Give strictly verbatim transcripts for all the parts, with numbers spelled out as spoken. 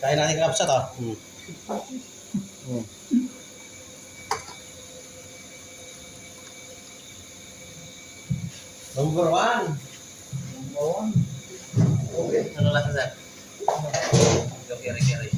Ay, natin kapsat, oh. Hmm. Hmm. Number one. Number one. Okay. Ano lasa, sir? Yung kiri-kiri.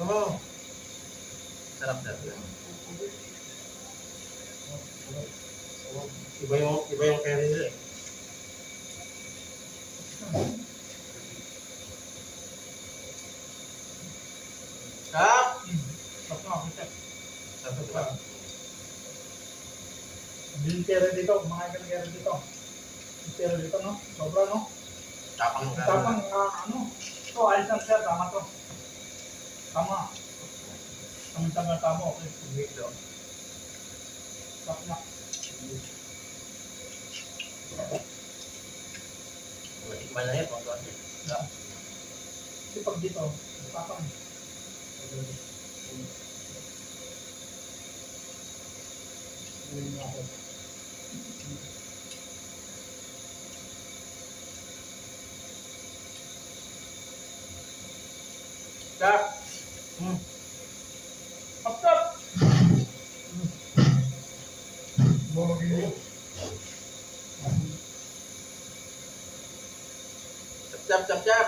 Oo. Sarap, sir. Iba yung, iba yung kiri nila, eh. Sarap! Sarap na, sarap. Sarap na. Hindi yung kiri dito, kumakain ka ng kiri dito. Yung kiri dito, no? Sobra, no? Tapang na. Tapang, ah, ano? Ito, ayos lang siya, tama to. Tama. Tama, tama, tama, okay. Hindi ito. Sarap na. Matikman na yan, pagkakas yan. Kasi pag dito, tapang. Tap. Hmm. Tap, tap. Tap, tap, tap, tap.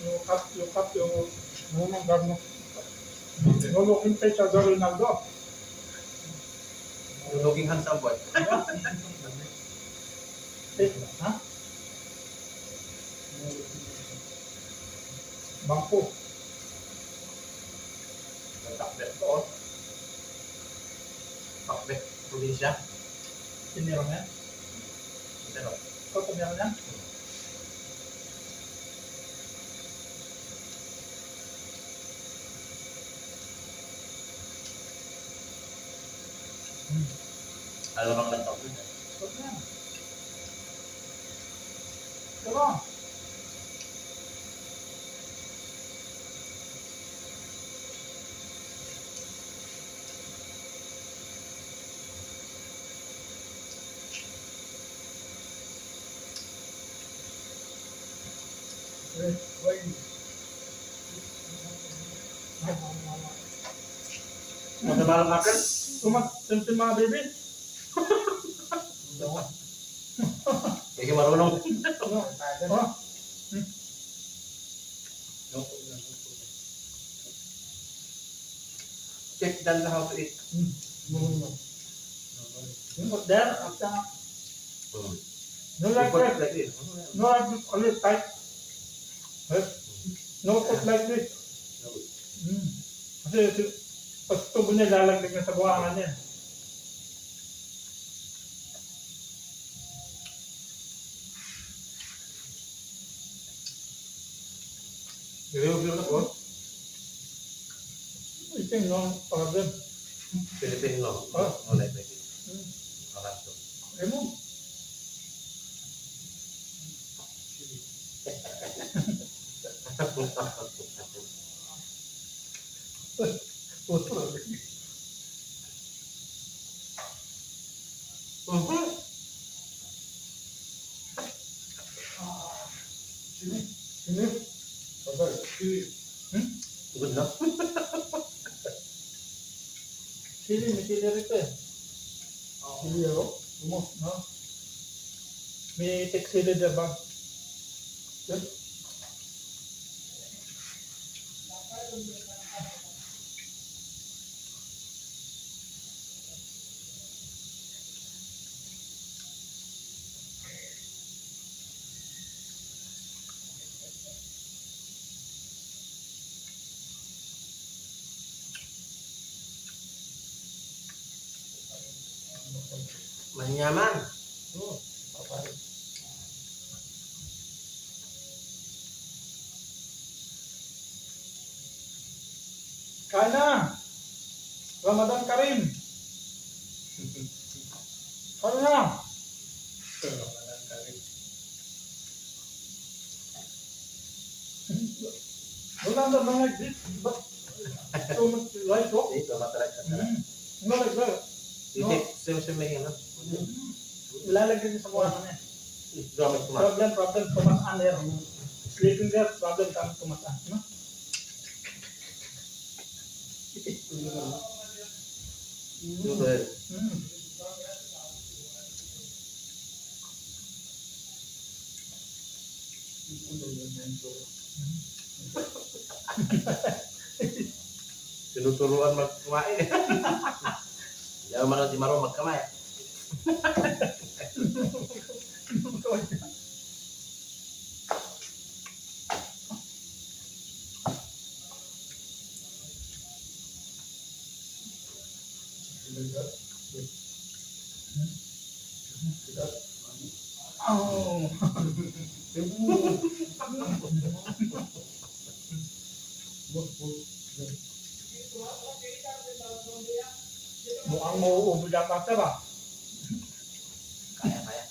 Yung cup, yung cup, yung, ano, yung cup mo. Luluking kay Ronaldo. Luluking handsome boy. Eh, ha? Bangko. Nagtakbet ko, oh. Takbet, probinsya. Tinira mo yan? Pero, ikaw, tinira mo yan? Hmm. Alam ang nagtakbet, eh. Huwag na. Tara. Masama lang akin. Sumat-, sim-sim, mga baby. Hindi marunong. Ano? Oh. Hmm. Check down na how to eat. Hmm. Yung order, at saka, Hmm. No, like, like, no, like, ano, type. Eh? No, put like this. Hmm. Kasi, si, pag tubo niya, lalaglag niya sa buwangan niya. Seryoso na po? Iting, no? Problem. Philippine law. Ah. No, like, like, Hmm. Alam ko. Ano? Mhm. Sini? Sini? Patay. Sini. Hmm? Good na. Sili, may sili rito eh. Sili, oh. Gumo, no? May tek sili dyan ba? Yan. Manyaman. Oh, papari. Kain na! Ramadan Karim! Kain na! Ramadan Karim. Wala na ba nga exist? Ba't so much light, oh? Ito, matalaga ka talaga. Mm. No, like that. No. Iti, same, same lang yan, ha? Mm. Ilalagay niyo sa kuwan, ano yan? Drama ito, ma. Problem, problem, tumas-an there. Sleeping there, problem, kami tumas-an, no? Iti. Ito, eh. Mm. Tinuturuan magkumain. Hindi naman di marunong magkamay. Oh. Mukhang mauubos yata, sir, ah. Kaya, kaya.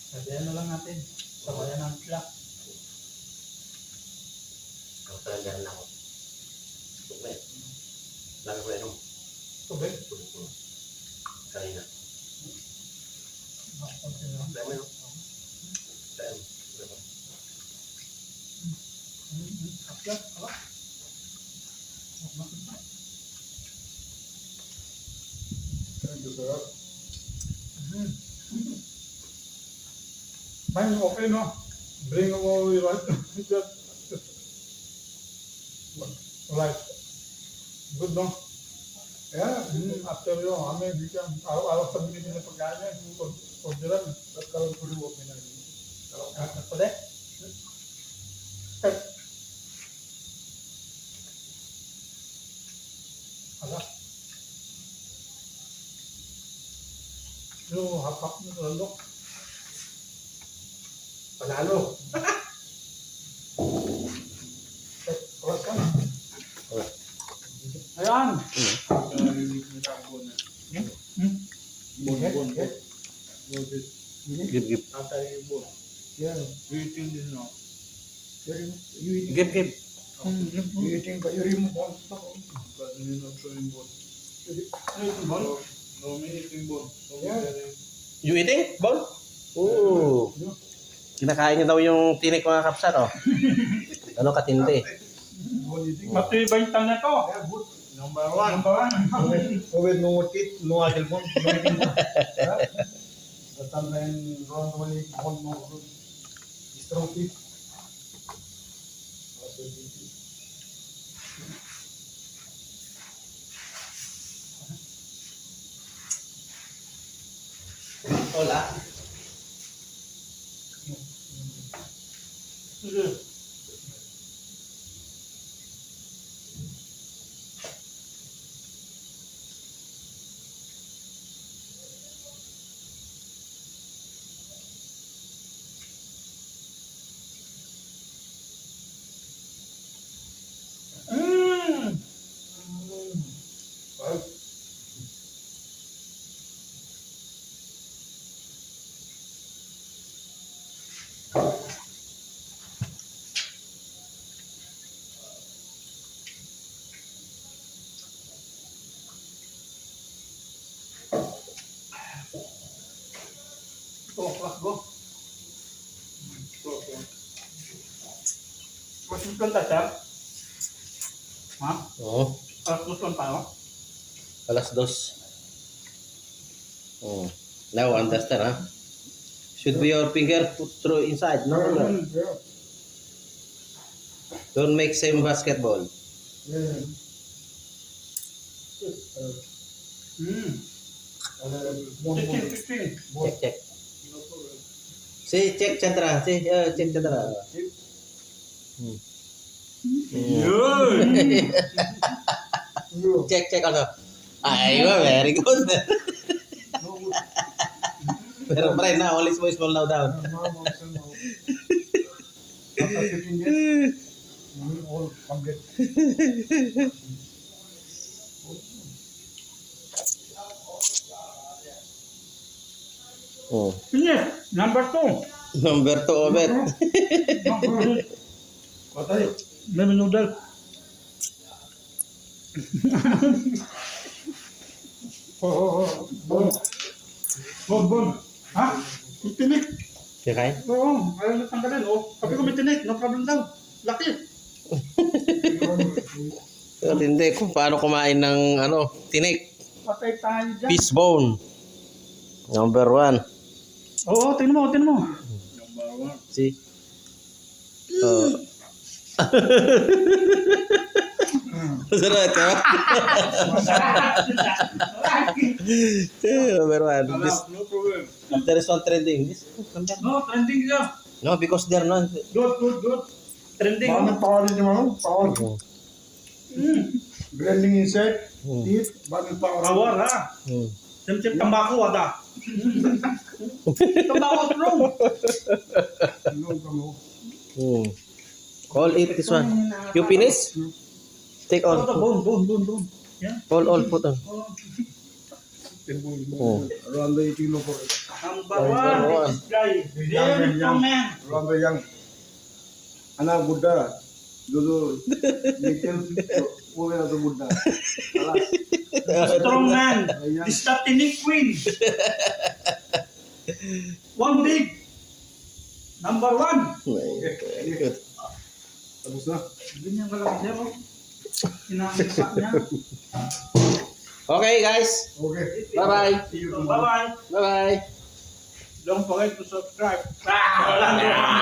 Sabihan na lang natin. Sabayan ng sila. Ang talaga na ako. Tubig. Lagi ko inom. Tubig? Tubig ko. Kanina. Dami, no? Dami. Diba? Thank you, sir. Fine, okay, no? Bring mo yung rice. Rice. Good, no? Yeah, mm, after yun, I mean, we can, araw-araw sa binibili ng pagkain yan, yung orderan, at kalang tuloy, okay na yun. Pwede? Ala. Yo, hapak mo, lalo. Panalo. Ayan. Hmm? Hmm? Bon, bon, bon. Give, give. Tatay Bon. Yeah. Waiting din, no? Very, you eating? Give, give. Hmm, give, give. You eating, but you remove one. But you not showing Bon. Ano yung Bon? No, no, me eating Bon. So, yeah. Very You eating, Bon? Oo. Yeah. Kinakain niya daw yung tinik, mga kapsat, oh. Ano, katindi. Bon eating. Matibay tan na to. Yeah, good. Number one. Number one. With, with no teeth, no other bone, no eating bone. Yeah? But sometimes, don't only bone, no good. Strong teeth. Hola. Mm. Ito, okra, go. Ito, okra. Mas gusto ang tata? Ha? Oo. Alas dos lang tayo? Alas dos. Oh. Now, understand, ha? Should be your finger put through inside, no? Mm, yeah. Don't make same basketball. Yeah. Mm. Check, check, check, check. Check, check. Si check central, si, uh, check central. Hmm. Yun! Check, check, ano? Ay, well, very good. Pero pre, na, only small, small now daw. After fifteen years? Mm, all complete. Oh. Sige, number two. Number two, Obet. Patay. May noodle. Oh, oh, oh. Bon. Bon, bon. Ha? Yung tinik. Kaya kain? Oo, ayaw na tanggalin. Oh, sabi ko may tinik. No problem daw. Laki. Pero hindi kung paano kumain ng, ano, tinik. Patay tayo dyan. Fishbone. Number one. Oo, tingnan mo, tingnan mo. Number one. See? Oh. Sarap ito. Eh, number one. This, no problem. There is one trending. This, no, trending siya. No, because they're not. Good, good, good. Trending. Bakit pa rin yung ano? Power. Mm. Blending insect, Mm. Eat, bakit pa rin? Power, ha? Mm. Siyempre, tambako, ada. Tambako, strong. Ano, ano? Mm. All eat this one. You finish? Take all. Ito, bone, bone, bone, bone. Yeah. All, all, put on. Oh. Oh. Around the eighteen of Number Number one, one. This is guy. Very strong man. Around the young. Ana, Buddha. Dudu, little, woman of the Buddha. Alas. Strong man. Ayan. This is the Tinik Queen. One big. Number one. Okay. Tapos na. Ganyan ka lang, sir, oh. Inaampak niya. Okay, guys. Okay. Bye-bye. See you tomorrow. Bye-bye. Bye-bye. Don't forget to subscribe. Ah!